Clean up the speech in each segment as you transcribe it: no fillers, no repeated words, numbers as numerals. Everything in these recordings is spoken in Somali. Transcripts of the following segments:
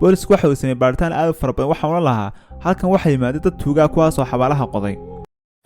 Boolisku waxa uu sameeyey baaritaan aad u fara badan, waxauna lahaa halkan waxaa yimaaday dad tuugaa kuwaasoo xabaalaha qoday.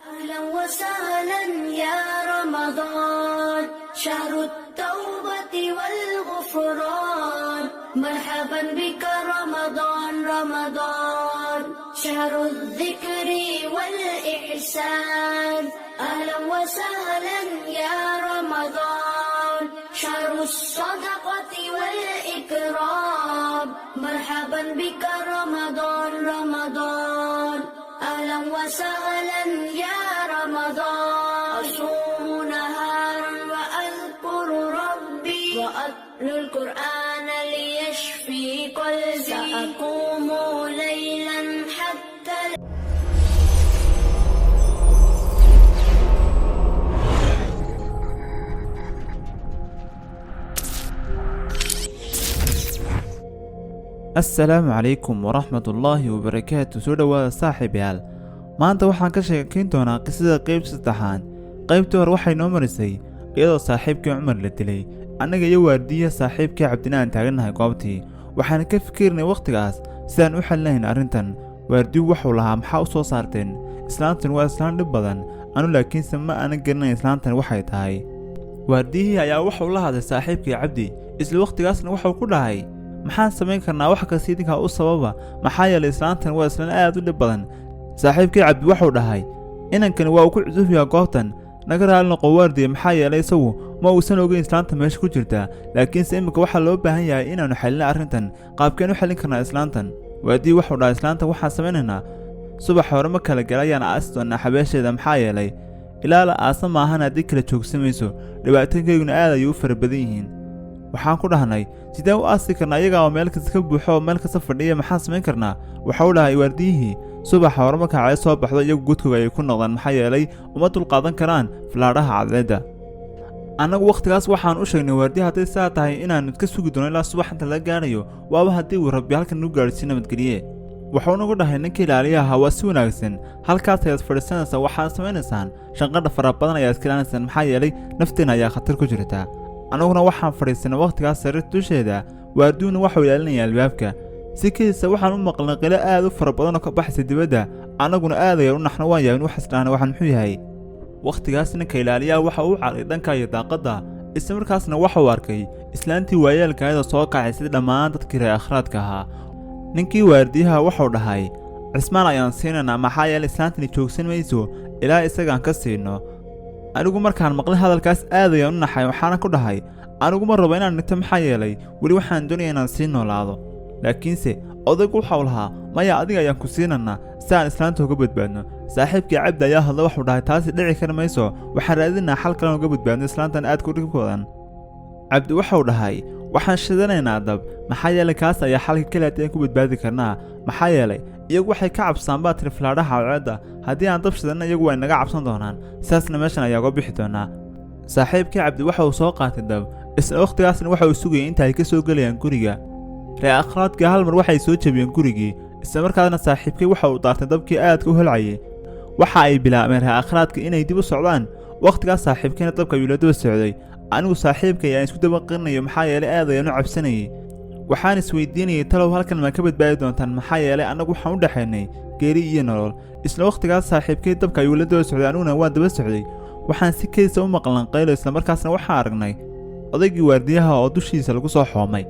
أهلا وسهلا يا رمضان، شهر التوبة والغفران. مرحبا بك رمضان، رمضان شهر الذكر والإحسان. أهلا وسهلا يا رمضان، شهر الصدقة والإكرام. مرحبا بك رمضان، رمضان أهلا وسهلا يا رمضان. أصوم نهارا وأذكر ربي وأتلو القرآن ليشفي قلبي. سأقوم ليلا حتى Assalaamu calaykum waraxmatullaahi wabarakaatu. Soo dhowaada, saaxiibayaal. Maanta waxaan ka sheekayn doonaa qisada qeyb saddexaad. Qaybtii hore waxay noo marisay iyadoo saaxiibkii Cumar la dilay, annaga iyo waardiyaha saaxiibkii Cabdina aan taagannahay goobtii. Waxaan ka fikirnay wakhtigaas sidaan u xalinayn arrintan. Waardiyuhu wuxuu lahaa, "Maxaa u soo saarteen? Islaantan waa islaan dhib badan." Anu laakiinse ma aanan garanayn islaantan waxay tahay. Waardiyihii ayaa wuxuu la hadlay saaxiibkii Cabdi, isla wakhtigaasna wuxuu ku dhahay, "Maxaan samayn karnaa? Wax kasta idinkaa u sababa, maxaa yeelay islaantan waa islaan aad u dhib badan." Saaxiibkii Cabdi wuxuu dhahay, "Inankani waa uu ku cusub yahay goobtan, naga raali noqo waardiye, maxaa yeelay isagu ma uusan ogeyn islaanta meesha ku jirta. Laakiinse iminka waxaa loo baahan yahay inaannu xalino arrintan. Qaabkeen u xallin karnaa islaantan?" Waardiye wuxuu dhahay, "Islaantan waxaan samaynaynaa, subax hore ma kala gala ayaan aasi doonaa xabeesheeda, maxaa yeelay ilaa la aasa maahan, haddii kala joogsamayso. Dhibaatooyinkayguna aad ayay u fara badan yihiin." Waxaan ku dhahnay, "Sideen u aasi karnaa iyagaa oo meel kasta ka buuxo oo meel kasta fadhiya? Maxaan samayn karnaa?" Waxau dhahay waardiyihii, "Subaxa hore marka cadceed soo baxdo, iyagu godkooga ayay ku noqdaan, maxaa yeelay uma dulqaadan karaan fallaadhaha cadceedda." Annagu wakhtigaas waxaan u sheegnay waardiya hadday saa tahay inaannu iska sugi doono ilaa subax inta laga gaadhayo, waaba haddii uu Rabbi halkan nagu gaadhsiin nabadgeliye. Wuxuu nagu dhahay ninkii ilaaliyaha, "Waa si wanaagsan, halkaas ayaad fadhiisanaysaa. Waxaad samaynaysaan shanqadha fara badan ayaad iska ilaalinaysaan, maxaa yeelay nafteena ayaa khatar ku jirta." Annaguna waxaan fadhiisanay wakhtigaas sariirta dusheeda, waardiyuhuna waxau ilaalinaya albaabka. Si kadiisa waxaan u maqlnay qilo aad u fara badan oo ka baxaysa dibadda. Annaguna aad ayaan u naxno, waan yaabin, waxaas dhahna, "Waxaan muxuu yahay?" Wakhtigaas ninka ilaaliyaha waxa uu caray dhanka iyo daaqadda, isla markaasna waxauu arkay islaantii waayeelka ayadoo soo kacay sida dhammaan dadkii reer akhraadka ahaa. Ninkii waardiyaha wuxuu dhahay, "Cismaan ayaan siinaynaa, maxaa yeelay islaantani joogsan mayso ilaa isagaan ka siino." Anigu markaan maqlay hadalkaas aad ayaan u naxay, waxaana ku dhahay, "Anigu ma rabo inaan dhinto, maxaa yeelay weli waxaan doonaya inaan sii noolaado." Laakiinse odaygu waxau lahaa, "Maya, adiga ayaan ku siinanaa si aan islaanta uga badbaadno." Saaxiibkii Cabdi ayaa hadla, wuxuu dhahay, "Taasi dhici kari mayso, waxaan raadinaa xal kalen uga badbaadno islaantan aad ku dhibkoodan." Cabdi waxau dhahay, "Waxaan shidanaynaa dab, maxaa yeelay kaas ayaa xalka keliya aan ku badbaadi karnaa, maxaa yeelay iyagu waxay ka cabsaan baa tiri fallaadhaha cadceedda. Haddii aan dab shidanna, iyagu waa inaga cabsan doonaan, sidaasna meeshan ayaa uga bixi doonaa." Saaxiibkii Cabdi waxa uu soo qaatay dab, isla wakhtigaasna waxa uu sugayay inta ay ka soo gelayaan guriga. Reer akhraadkii hal mar waxay soo jebiyeen gurigii, isla markaasna saaxiibkii waxa uu daartay dabkii aadka u holcayay. Waxa ay bilaabeen reer akhraadka inay dib u socdaan. Wakhtigaas saaxiibkiina dabka ayuu la daba socday. Anigu saaxiibka ayaan isku daba qirinayo, maxaa yeelay aad ayaan u cabsanayay. Waxaan isweydiinayay, talow halkan ma ka badbaadi doontaan? Maxaa yeelay annagu waxaan u dhexaynay geeri iyo nolol. Isla wakhtigaas saaxiibkay dabka ayuu la daba socday, aniguna waan daba socday. Waxaan si kedisa u maqlan qaylo, islamarkaasna waxaan aragnay odaygii waardiyaha oo dushiisa lagu soo xoomay.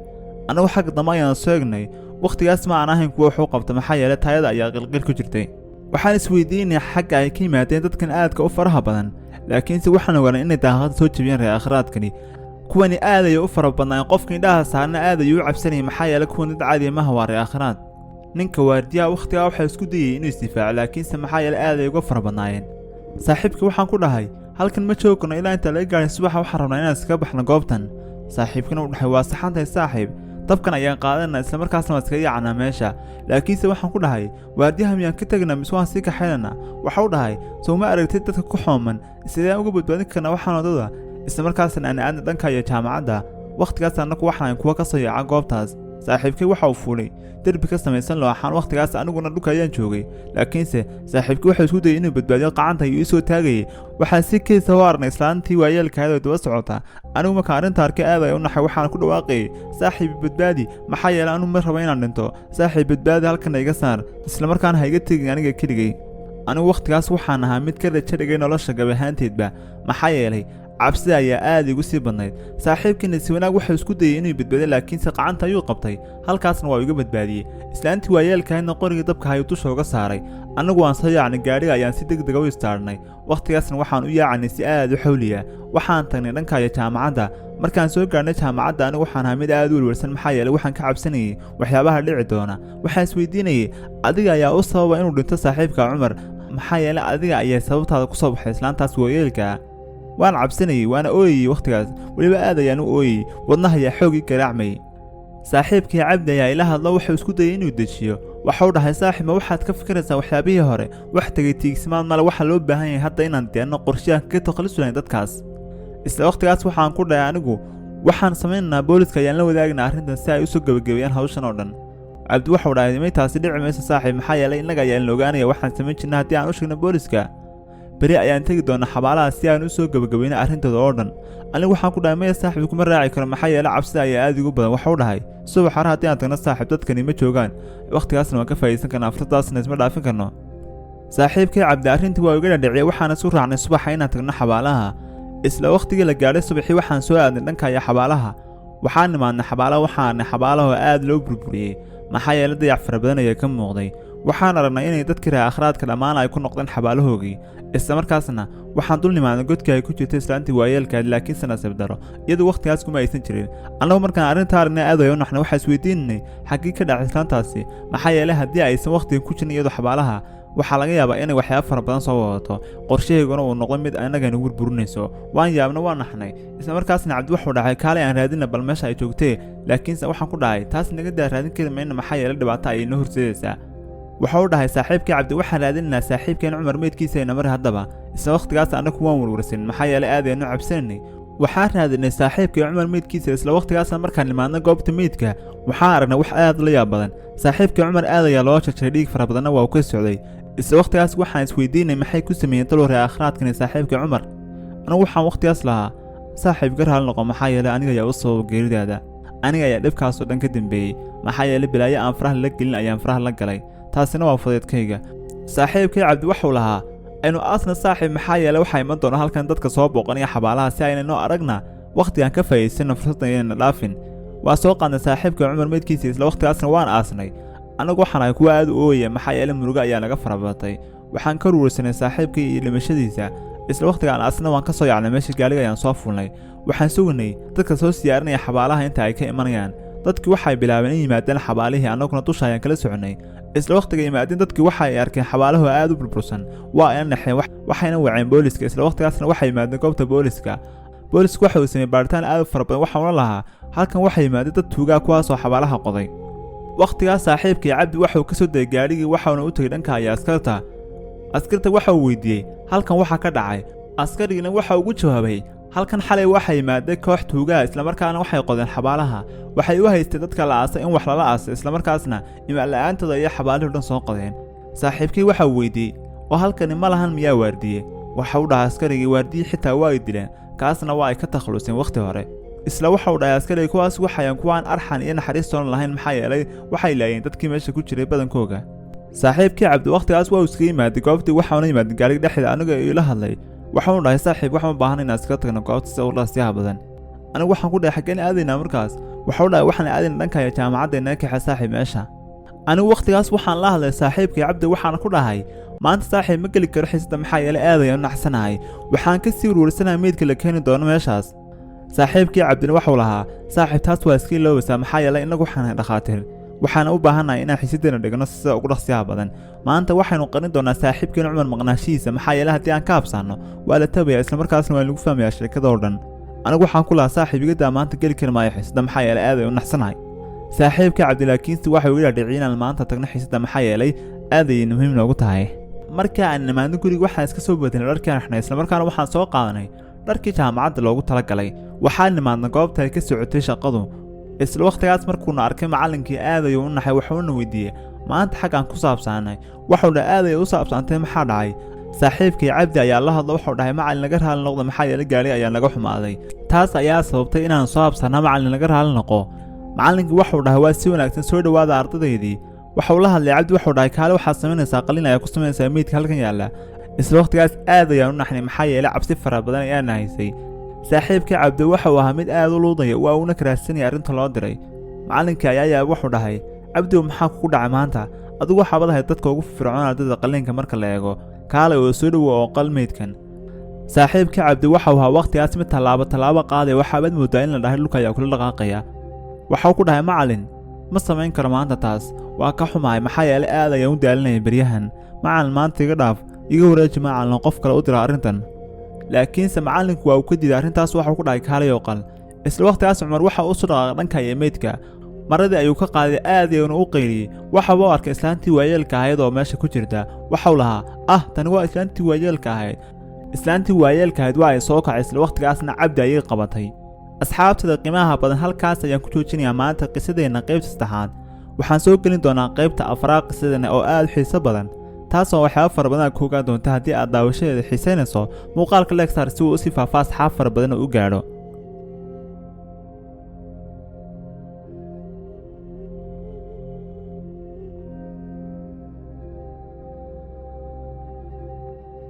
Annagu xagga dambe ayaan soo egnay. Wakhtigaas ma aan ahayn kuwa wax u qabta, maxaa yeelay taayada ayaa qilqil ku jirtay. Waxaan isweydiinay xagga ay ka yimaadeen dadkan aadka u faraha badan, laakiinse waxaan ogaanay inay daaqada soo jebiyeen reer akhraadkani. Kuwani aad ayay u fara badnaayeen, qofka indhaha saarna aad ayuu u cabsanayay, maxaa yeelay kuwan dad caadiya maha, waa reer akhraad. Ninka waardiyaha wakhtigaa waxaa isku dayay inuu isdifaaco, laakiinse maxaa yeelay aad ay uga fara badnaayeen. Saaxiibkii waxaan ku dhahay, "Halkan ma joogi karno ilaa inta laga gaadhay subaxa, waxaan rabnaa inaan iskaga baxno goobtan." Saaxiibkina uu dhahay, "Waa saxantahay saaxiib, dabkan ayaan qaadanaa, islamarkaasna waa iskaga yaacnaa meesha." Laakiinse waxaan ku dhahay, "Waardiyaha miyaan ka tegnaa mise waan sii kaxaynaynaa?" Waxau dhahay, "Sow ma aragtid dadka ku xooman? Sideen uga badbaadin karnaa waxaan waddada, islamarkaasna aan aadna dhanka iyo jaamacadda?" Wakhtigaas annagu waxaan kuwa ka soo yaaca goobtaas. Saaxiibkay waxa uu fuulay derbi ka samaysan looxaan. Wakhtigaas aniguna dhulka ayaan joogay, laakiinse saaxiibkii wuxuu isku dayay inuu badbaadiyo, qacanta ayuu ii soo taagayay. Waxaan si keesa u aragnay islaantii waayeelkahayd oo daba socota. Anigu markaan arrinta arkay aad ay u naxay, waxaan ku dhawaaqayay, "Saaxiib, badbaadi, maxaa yeelay anigu ma rabo inaan dhinto. Saaxiib, badbaadi, halkan iga saar, islamarkaana ha iga tegin aniga keligay." Anigu wakhtigaas waxaan ahaa mid ka rajo dhigay nolosha gab ahaanteedba, maxaa yeelay cabsida ayaa aad igu sii badnayd. Saaxiibkiina si wanaag wuxuu isku dayay inuu badbaado, laakiinse qacanta ayuu qabtay, halkaasna waa iga badbaadiyey. Islaantii waayeelkahaydna qorigii dabka ayuu dusha uga saaray. Annagu waan soo yaacnay, gaadhiga ayaan si deg dega u istaarnay. Wakhtigaasna waxaan u yaacanay si aad u xawliya. Waxaan tagnay dhankaayo jaamacadda. Markaan soo gaadhnay jaamacadda, anigu waxaan ahaa mid aad u welwelsan, maxaa yeelay waxaan ka cabsanayay waxyaabaha dhici doona. Waxaan isweydiinayay, adiga ayaa u sababa inuu dhinto saaxiibka Cumar, maxaa yeelay adiga ayaa sababtaada ku soo baxay islaantaas waayeelka. Waan cabsanayey, waana ooyayey wakhtigaas, weliba aad ayaan u ooyayey, wadnaha ayaa xoogii garaacmayey. Saaxiibkii Cabdi ayaa ila hadlo, wuxuu isku dayay inuu dejiyo. Waxau dhahay, "Saaxiib, ma waxaad ka fikiraysaa waxyaabihii hore? Wax tegay tiigsimaad male. Waxaa loo baahan yahay hadda inaan deenno qorshahan kaga takhalusi lahayn dadkaas." Isla wakhtigaas waxaan ku dhahay, "Anigu waxaan samaynaynaa, booliska ayaan la wadaagnaa arrintan si ay usoo gebagabeeyaan hawshan oo dhan." Cabdi waxau dhahay, "May, taasi dhici mayso, saaxiib, maxaa yeelay innaga ayaan la ogaanaya waxaan samayn jirna haddii aan u sheegno booliska. Beri ayaan tegi doonaa xabaalaha si aan u soo gebagabayno arrintooda oo dhan." Anigu waxaan ku dhahay, "Maya saaxiib, kuma raaci karo, maxaa yeelay cabsida ayaa aad igu badan." Waxau dhahay, "Subax hore haddii aan tagno, saaxiib, dadkani ma joogaan, wakhtigaasna waan ka faa'iidaysan karnaa, fursaddaasna isma dhaafin karno." Saaxiibkii Cabdi arrintii waa iga dhadhiciyay, waxaana isu raacnay subaxa inaan tagno xabaalaha. Isla wakhtigii la gaadhay subaxii, waxaan soo aadnay dhankaya xabaalaha. Waxaan nimaadnay xabaalaha, waxaanay xabaalaha oo aad loo burburiyey, maxaa yeelay dayac fara badan ayaa ka muuqday. Waxaan aragnay inay dadkii reer akhraadka dhammaan ay ku noqdeen xabaalahoogii. Isla markaasna waxaan dul nimaadnay godkii ay ku jirtay islaantii waayeelkaad, laakiinse nasiib daro iyadu wakhtigaas kuma aysan jirin. Annagu markaan arrinta aragnay aad ay u naxnay. Waxaa isweydiinanay xaggii ka dhacay islaantaasi, maxaa yeelay haddii aysan wakhtigan ku jirin iyadu xabaalaha, waxaa laga yaabaa inay waxyaabo fara badan soo wadato, qorshahayguna uu noqdo mid annaga nagu burburinayso. Waan yaabna, waan naxnay. Isla markaasna Cabdi wuxuu dhahay, "Kaalay aan raadina bal meesha ay joogtee." Laakiinse waxaan ku dhahay, "Taas naga daa, raadin kari mayna, maxaa yeelay dhibaato ayay noo horseedaysaa." Wuxuu u dhahay saaxiibkii Cabdi, "Waxaan raadinaynaa saaxiibkeen Cumar meydkiisa ina mari haddaba." Isla wakhtigaas annagu waan warwarsan, maxaa yeelay aad aynu cabsanaynay. Waxaan raadinay saaxiibkii Cumar meydkiisa. Isla wakhtigaasna markaan nimaadna goobta meydka, waxaan aragnay wax aad la yaab badan. Saaxiibkii Cumar aad ayaa loo jarjaray, dhiig fara badanna waa uu ka socday. Isla wakhtigaas waxaan isweydiinay, maxay ku sameeyeen talow reer akhraadkani saaxiibkii Cumar? Anigu waxaan wakhtigaas lahaa, "Saaxiib, gar hal noqo, maxaa yeelay aniga ayaa u sababa geeridaada, aniga ayaa dhibkaasoo dhan ka dambeeyey, maxaa yeelay bilaayo aan faraha la gelin ayaan faraha la galay, taasina waa fudeedkayga." Saaxiibkii Cabdi wuxuu lahaa, "Aynu aasna, saaxiib, maxaa yeelay waxaa iman doona halkan dadka soo booqanaya xabaalaha si ayna noo aragna, wakhtigaan ka faa'iidsano, fursaddan inayna dhaafin." Waa soo qaadnay saaxiibkii Cumar meydkiisa, isla wakhtigaasna waan aasnay. Annagu waxaan ahay kuwa aad u ooyaya, maxaa yeelay murugo ayaa naga farabadatay. Waxaan ka ruursanay saaxiibkii iyo dhimashadiisa. Isla wakhtigaan aasna waan ka soo yaacnay meesha, gaaliga ayaan soo fuulnay. Waxaan sugnay dadka soo siyaarinaya xabaalaha inta ay ka imanayaan. Dadkii waxay bilaabeen in yimaadeen xabaalihii, annaguna dusha ayaan kala soconay. Isla wakhtiga yimaadeen dadkii, waxa ay arkeen xabaalahu aad u burbursan, waa ayna naxeen, waxayna waceen booliska. Isla wakhtigaasna waxay yimaadeen goobta booliska. Boolisku waxa uu sameeyey baaritaan aad u fara badan, waxauna lahaa, "Halkan waxaa yimaadeen dad tuugaa, kuwaasoo xabaalaha qoday." Wakhtigaas saaxiibkii Cabdi waxauu ka soo degay gaadhigii, waxauna u tegey dhanka aya askarta. Askarta waxa uu weydiiyey halkan waxa ka dhacay. Askarigina waxa ugu jawaabay, "Halkan xalay waxaa yimaaday koox tuugaha, islamarkaana waxay qodeen xabaalaha. Waxay u haystay dadka la aasay in wax lala aasay, islamarkaasna imaan la'aantooda ayay xabaalihii dhan soo qodeen." Saaxiibkii waxa uu weydiiyey, "Oo halkani ma lahan miyaa waardiye?" Waxa uu dhahay askarigii, "Waardiye xitaa waa ay dileen, kaasna waa ay ka takhaluseen wakhti hore." Isla waxa uu dhahay askarigii, "Kuwaas waxayan kuwaan arxan iyo naxariis toona lahayn, maxaa yeelay waxay laayeen dadkii meesha ku jiray badankooga." Saaxiibkii Cabdi wakhtigaas waa uu iskaga yimaaday goobtii, waxauna yimaaday gaariga dhexdeeda aniga ila hadlay. Waxaanu dhahay, "Saaxiib, waxaan u baahan inaan iskaga tagno goobta sida ugu dhaqsiyaha badan." Anigu waxaan ku dhahay, "Xaggeen aadaynaa markaas?" Waxau dhahay, "Waxaan aadayna dhankaya jaamacadda, inaga kaxe saaxiib meesha." Anigu wakhtigaas waxaan la hadlay saaxiibkii Cabdi, waxaana ku dhahay, "Maanta saaxiib ma geli karo xiisada, maxaa yeelay aad ayaan u naxsanahay, waxaan ka sii uruursanahay meydka la keeni doono meeshaas." Saaxiibkii Cabdina waxau lahaa, "Saaxiib, taas waa iska iloobaysaa, maxaa yeelay innagu waxaan nahay dhakhaatiir, waxaana u baahannahay inaan xiisaddeena dhigno sida ugu dhaqsiyaha badan. Maanta waxaynu qarin doonaa saaxiibkeena Cumar maqnaashihiisa, maxaa yeelay haddii aan ka habsaanno waa la tabayaa, islamarkaasna waa lagu fahmayaa sheekada oo dhan." Anigu waxaan ku lahaa, "Saaxiib, igadaa, maanta geli kari maayo xiisadda, maxaa yeelay aad ay u naxsanahay." Saaxiibka Cabdilaakiinsi waxa uu ila dhiciyay inaan maanta tagno xiisadda, maxaa yeelay aad ayay muhiim noogu tahay. Marka aan nimaadno guriga, waxaan iska soo bedelnay dharkii aan xidhnay, islamarkaana waxaan soo qaadanay dharkii jaamacadda loogu talagalay. Waxaan nimaadna goobta ay ka socotay shaqadu. Isla wakhtigaas markuuna arkay macallinkii, aad ayuu u naxay. Wuxuuna weydiiyey maanta xaggaan ku saabsaanay. Waxuu dhahay, aad ayay u saabsaantay, maxaa dhacay? Saaxiibkii Cabdi ayaa la hadla. Wuxuu dhahay, macallin, laga raali noqda, maxaa yeelay gaari ayaa naga xumaaday, taas ayaa sababtay inaan soo habsanna. Macallin, laga raali noqo. Macallinkii wuxuu dhahay, waa si wanaagsan, soo dhowaada ardadaydii. Waxuu la hadlay Cabdi. Wuxuu dhahay, kaale, waxaad samaynaysaa qalin ayaa ku samaynaysaa meydka halkan yaalla. Isla wakhtigaas aad ayaan u naxnay, maxaa yeelay cabsi fara badan ayaana haysay. Saaxiibkii Cabdi wuxuu ahaa mid aad u luudaya, waa uuna karaahsanaya arrinta loo diray. Macallinkii ayaa yaab. Wuxuu dhahay, Cabdiw, maxaa kugu dhacay maanta? Adigu waxaabad ahayd dadka ugu firfircoon ardayda qalliinka marka la eego. Kaalay oo soo dhowow oo qal meydkan. Saaxiibkii Cabdi waxau ahaa wakhtigaas mid tallaabo tallaabo qaadaya. Waxaabaad moodaa in la dhahay dhulka ayaa kula dhaqaaqaya. Waxau ku dhahay, macallin, ma samayn karo maanta taas, waa ka xumahay, maxaa yeelay aad ayaan u daalinaya beryahan. Macallin, maanta iga dhaaf, iga wareeji macallin, qof kale u dira arrintan. Laakiinse macallinku waa uu ka diiday arrintaas. Waxau ku dhahay, kaalay oo qal. Isla wakhtigaas Cumar waxa uu soo dhaqaaqay dhanka iyo meydka. Maradii ayuu ka qaaday, aad ayuuna u qayliyey. Waxaba u arkay islaantii waayeelka ahayd oo meesha ku jirta. Waxau lahaa, ah, tani waa islaantii waayeelka ahayd. Islaantii waayeelka ahayd waa ay soo kacay. Isla wakhtigaasna Cabdi ayay qabatay. Asxaabtada qiimaha badan, halkaas ayaan ku joojinayaa maanta qisadeenna qaybta saddexaad. Waxaan soo gelin doonaa qaybta afraad qisadeenna oo aad u xiiso badan, taasoo waxyaaba fara badan aad ku ogaan doonta. Haddii aad daawashadeeda xiisaynayso, muuqaalka like saar si uu usii faafaa asxaab fara badan oo u gaadho.